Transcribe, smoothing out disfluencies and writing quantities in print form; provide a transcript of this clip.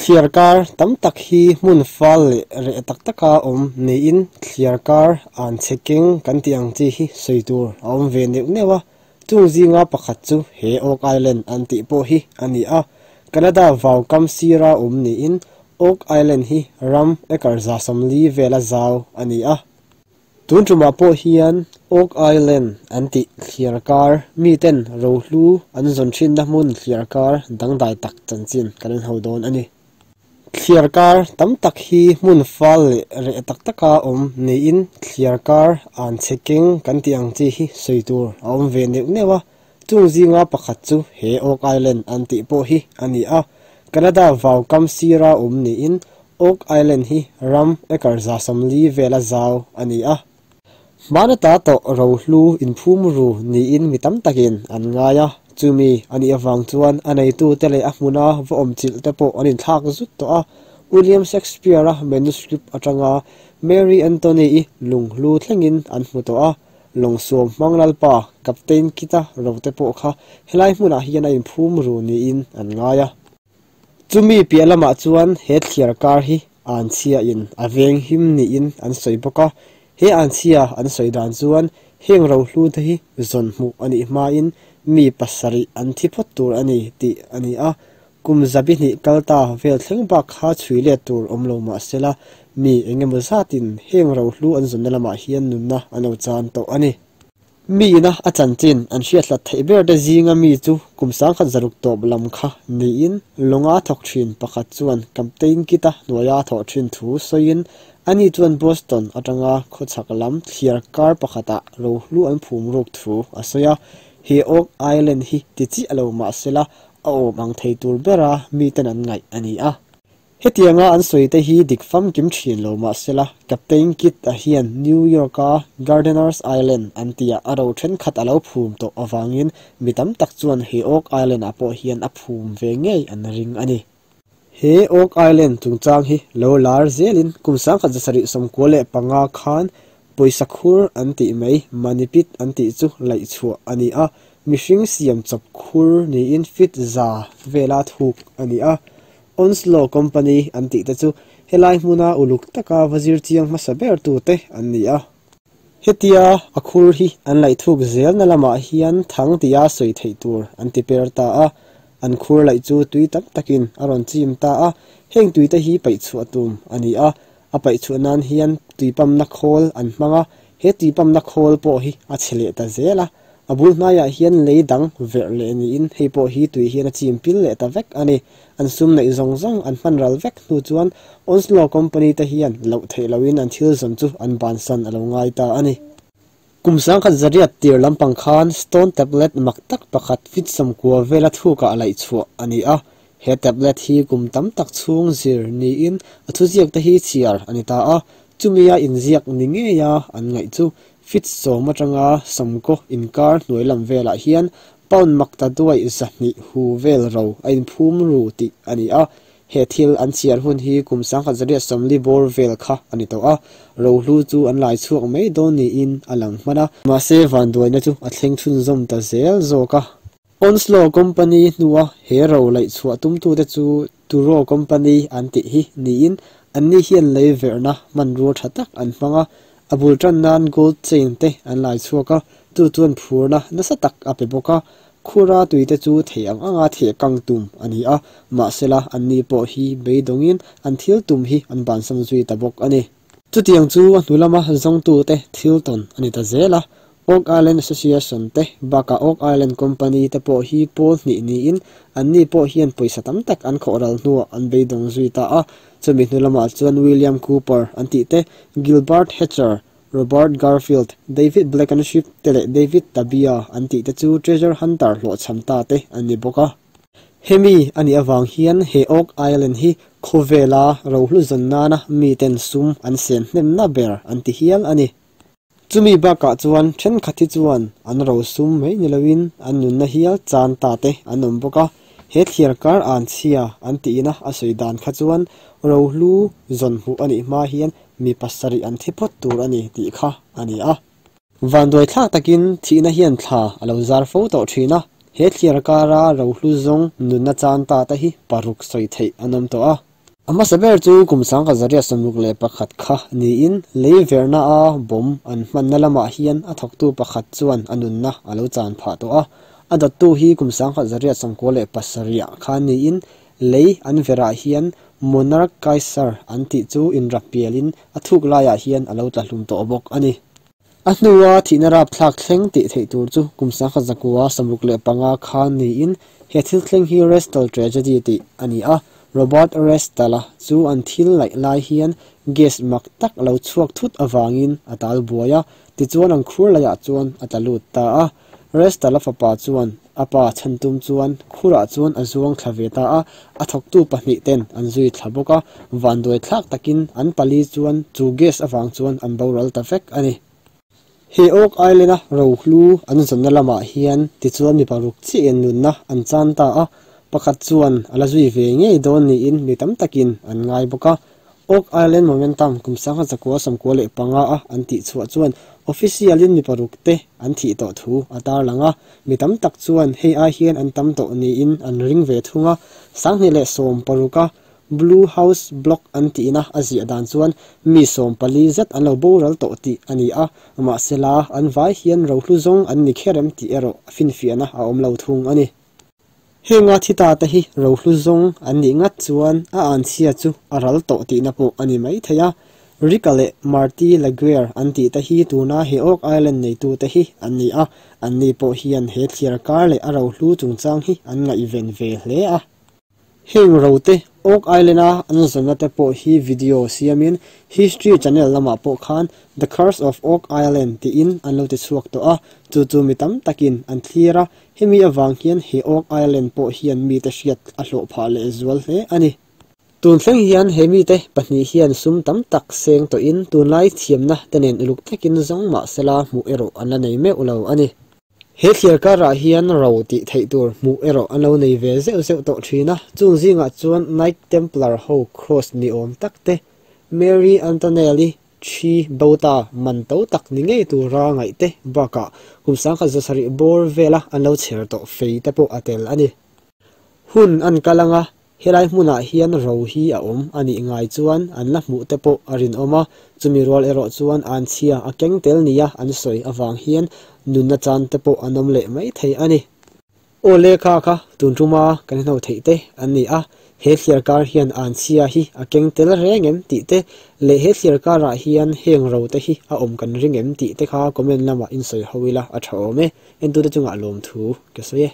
Thliarkar tam tak hi hmun fal leh reh tak taka awm niin thliarkar an chhe keng kan tih ang chi hi sawi tur a awm ve neuh neuh a, chung zinga pakhat chu he Oak Island an tih pawh hi a ni a. Canada vau kam sira awm niin Oak Island hi ram acre 140 vela zau a ni a. Tun tumah pawh hian Oak Island an tih thliarkar miten rohlu an zawn thinna hmun thliarkar dangdai tak chanchin kan en ho dawn a ni. Thliarkar tam tak hi hmun fal leh reh tak taka awm niin thliarkar an chhe keng kan tih ang chi hi sawi tur a awm ve neuh neuh a, chung zinga pakhat chu he Oak Island an tih pawh hi a ni a. Canada vau kam sira awm niin Oak Island hi ram acre 140 vela zau a ni a. Hmana ta tawh rohlu inphum ru niin mi tam takin an ngai a, chumi a nih avang chuan a neitute leh a hmuna va awm chilh te pawh an inthlak zut tawh a. William Shakespeare-a manuscript atanga Mary Anthony-i lunghlu thlengin an hmu tawh a, lawng suam hmang lalpa Captain Kidd-a ro te pawh kha helai hmunah hian a inphum ru niin an ngai a. Chumi piah lamah chuan he thliarkar hi an chhiain a veng him niin an sawi bawk a, he an chhia an sawi dan chuan heng rohlu te hi zawn hmuh a nih hmain mi pasarih an thi phawt tur a ni tih a ni a, kum 200 kal ta vel thleng bak kha chhui let tur awm lo mah sela mi eng emaw zatin heng rohlu an zawnna lamah hian nunna an lo chan tawh a ni. Mi ina a chanchin an hriat hlat theih ber te zinga mi chu kum 1600 tawp lam kha niin lawnga thawk thin pakhat chuan Captain Kidd-a hnuaia a thawh thin thu sawiin ani chuan Boston atanga khawchhak lam thliarkar pakhatah rohlu an phum ruk thu a sawi a, he Oak Island hi ti chiah lo mah sela a awm ang thei tur bera miten an ngaih a ni a. Hetianga an sawi te hi dik famkim thin lo mah sela Captain Kidd-a hian New York-a Gardiner's Island an tihah a ro thenkhat a lo phum tawh avangin mi tam tak chuan he Oak Island-ah pawh hian a phum ve ngei an ring a ni. He Oak Island chungchang hi lo lar zelin kum 1795 khan pawisa khur an tih mai money pit an tih chu laih chhuah a ni a, mihring siam chawp khur niin feet 100 vela thuk a ni a. Onslow Company an tih te chu helai hmuna uluk taka va zir chiang hmasa ber tu te an ni a. Hetia a khur hi an laih thuk zelna lamah hian thang tia sawi theih tur an ti per ta a, an khur laih chu tui tam takin a rawn chim ta a, heng tui te hi paih chhuah tum a ni a, a paih chhuah nan hian tuipamna khawl an hmang a, he tuipamna khawl pawh hi a chhe leh ta zel a, a bul hnaiah hian lei dang verh leh niin hei pawh hi tui hian a chim pil leh ta vek a ni. An sum neih zawng zawng an hman ral vek hnu chuan Onslow Company te hian loh theih loin an thil zawn chu an bansan a lo ngai ta a ni. Kum 1800 tir lampang khan stone tablet mak tak pakhat feet 90 vela thukah laih chhuah a ni a, he tablet hi kum tam tak chhung zir niin a thuziak te hi chhiar a ni ta a, chumia inziak ni ngeia an ngaih chu feet 10 atanga 90 inkar hnuai lam velah hian pound mak ta duai 200 hu vel ro a inphum ru tih a ni a, he thil an chhiar hun hi kum 1840 bawr vel kha a ni tawh a, rohlu chu an lai chhuak mai dawn niin a lang hman a, mahse vanduaina chu a thleng chhunzawm ta zel zawk a. Onslow Company hnua he ro laih chhuah tumtute chu Turo Company an tih hi niin anni hian lei verhna hmanrua tha tak an hmang a, a bul tan nan gold chain te an lai chhuak a, chu chuan phurna nasa tak a pe bawk a, khura tuite chu thei ang anga theh kang tum a ni a, mahsela anni pawh hi beidawngin an thil tum hi an bansan zui ta bawk a ni. Chutiang chu a hnu lama zawngtute thil tawn a ni ta zel a, Oak Island Association te bakah Oak Island Company te pawh hi pawl hnih niin anni pawh hian pawisa tam tak an khawh ral hnuah an beidawng zui ta a, chumi hnu lamah chuan William Cooper an tih te, Gilbert Hatcher, Robert Garfield, David Blankenship te leh David Tabia an tih te chu treasure hunter hlawhchham ta te an ni bawk a. Hemi a nih avang hian he Oak Island hi khawvela rohlu zawn nana miten sum an sen hnemna ber an ti hial a ni. Chumi bakah chuan thenkhat hi chuan an ro sum mai ni loin an nunna hial chan ta te an awm bawk a, he thliarkar an chhia an tihna a sawi dan kha chuan rohlu zawn hmuh a nih hma hian mi pasarih an thi phawt tur a ni tih kha a ni a. Vanduai thlak takin thihna hian thla a lo zar fo tawh thin a, he thliarkara rohlu zawng nunna chan ta te hi paruk sawi theih an awm tawh a. A hmasa ber chu kum 1961 kha niin lei verna a bomb an hmanna lamah hian a thawktu pakhat chuan a nunna a lo chan phah tawh a. A dawttu hi kum 1997 khan niin lei an verah hian Monarch Kaiser an tih chu inrap pialin a thuk laiah hian a lo tla hlum tawh bawk a ni. A hnua thihna rapthlak thleng tih theih tur chu kum 1965 khan niin he thil thleng hi Restall tragedy tih a ni a. Robert Restall-a chu an thil laih lai hian gas mak tak lo chhuak thut avangin a tal buai a, tichuan an khur laiah chuan a tla lut ta a. Restall-a fapa chuan a pa chhan tum chuan khurah chuan a zuang thla ve ta a, a thawktu pahnih ten an zui thla bawk a, vanduai thlak takin an pali chuan chu gas avang chuan an boral ta vek a ni. He Oak Island-a rohlu an zawnna lamah hian tichuan mi paruk chiah in nunna an chan ta a, pakhat chuan a la zui ve ngei dawn niin mi tam takin an ngai bawk a. Oak Island Momentum kum 1995 a an tih chhuah chuan official-in mi paruk te an thih tawh thu a tarlang a, mi tam tak chuan hei ai hian an tam tawh niin an ring ve thung a. 2016 a Blue House Blog an tihna a ziah dan chuan mi 14 zet an lo boral tawh tih a ni a, mahsela an vai hian rohlu zawng an ni kherem tih erawh a finfiahna a awm lo thung a ni. Henga thi ta te hi rohlu zawng an nih ngat chuan a anchhia chu a ral tawh tihna pawh a ni mai thei a. Rika leh Marty Laguerre an tih te hi tuna he Oak Island neitu te hi an ni a, anni pawh hian he thliar kar leh a rohlu chungchang hi an ngaihven ve hle a. Heng rote Oak Island-a an zawnna te pawh hi video siamin History Channel lamah pawh khan The Curse of Oak Island tiin an lo ti chhuak tawh a, chu chu mi tam takin an thlir a, hemi avang hian he Oak Island pawh hian mite hriat a hlawh phah leh zual hle a ni. Tun thleng hian he mite pahnih hian sum tam tak seng tawhin tunlai thiamna te nen uluk takin zawng mahsela hmuh erawh an la nei meuh lo a ni. He thliar karah hian ro tih theih tur hmuh erawh an lo nei ve zeuh zeuh tawh thin a, chung zingah chuan Knight Templar ho cross ni awm tak te, Mary Antonelli thi bo ta man to tak ni ngei tura ngaih te bakah kum 1700 bawr vela an lo chher tawh fei te pawh a tel a ni. Hun an kal anga helai hmunah hian ro hi a awm a nih ngai chuan an la hmuh te pawh a rinawm a, chumi rual erawh chuan anchhia a keng tel nia an sawi avang hian nunna chan te pawh an awm leh mai thei a ni. Aw le kha kha tun tuma kan hno theih te an ni a, he thliar kar hian anchhia hi a keng tel reng em tih te leh he thliar karah hian heng ro te hi a awm kan ring em tih te kha comment lamah in sawi ho ila a tha awm e, entute chungah lawmthu ka sawi e.